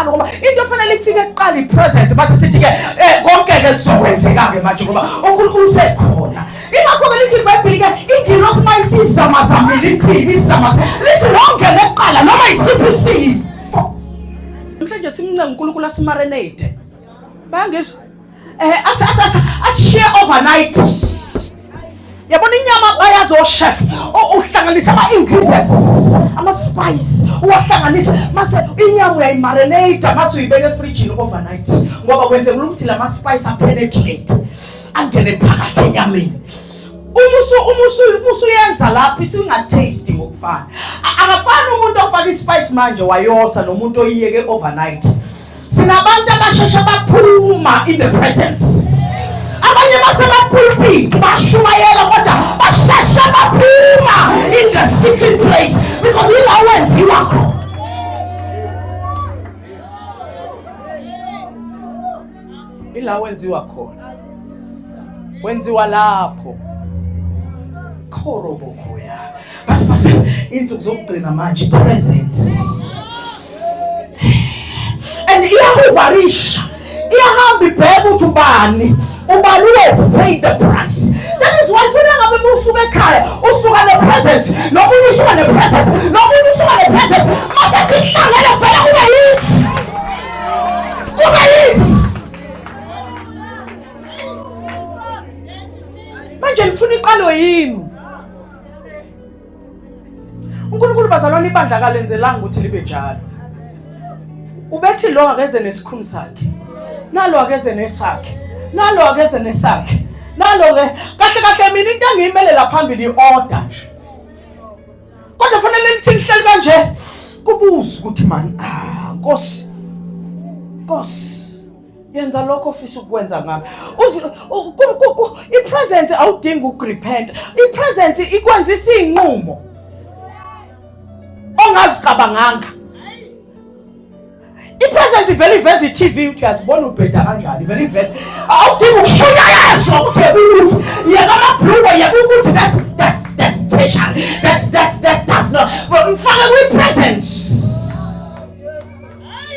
Kuqala, ngoba into efanele ifike kuqala i-presence, base sithi-ke konke-ke kuzokwenzeka-ke manje ngoba uNkulunkulu usekhona. Ingakho-ke lithi iBhayibheli-ke ingilosi uma isizamazamile ichibi isizamaza, lithi wongene kuqala noma isiphi isifo. Namhlanje simncenga uNkulunkulu asimarinate. Bayangizwa? Asishiye overnight. Yabona inyama bayazi o-chef, uhlanganisa ama-ingredients, ama-spice, uwahlanganisa mase inyama uyayimarinate, mase uyibeka efrijini overnight, ngoba kwenzeka ukuthi la ma-spice apenetrate angene phakathi enyameni. Uma usuyenza lapho isinga-taste ngokufana. Akafani umuntu ofaka ispice manje wayosa nomuntu oyiyeke overnight. Sinabantu abasheshe baphuma in the presence. Abanye basemapulpit bashumayela kodwa basheshe baphuma in the secret place, because ila wenziwa khona. Ila wenziwa khona. Wenziwa lapho. Khorobokhoya. But insuku zokugcina manje presence. And iyahuvarisha, iyahamba ibheka ukuthi ubani ubani who has paid the price. That is why funa ngabe usuka ekhaya usuka ne-presence, nomunye usuka ne-presence, nomunye usuka ne-presence, mase sihlangene kuvele kube yithi, kube yithi. Manje nifuna iqalwe yimi. uNkulunkulu bazalwane ibandla akalenzelanga ukuthi libe njalo. Ubethi lo akeze nesikhuni sakhe, nalo akeze nesakhe, nalo akeze nesakhe, nalo ke kahle kahle mina into engiyimelela phambili i-order nje. Kodwa fanele nithi nihleli kanje kubuza ukuthi man, Nkosi, Nkosi, yenza lokho ofisa ukwenza ngami. I-presence awudingi ukurepent. I-presence ikwenza isinqumo ongazicabanganga. I-presence ivele iveze i-TV uthi uyazibona ubheda kanjani, ivele iveze. Awudingi ukushunyayezwa ukuthi yeka amabhulukwe,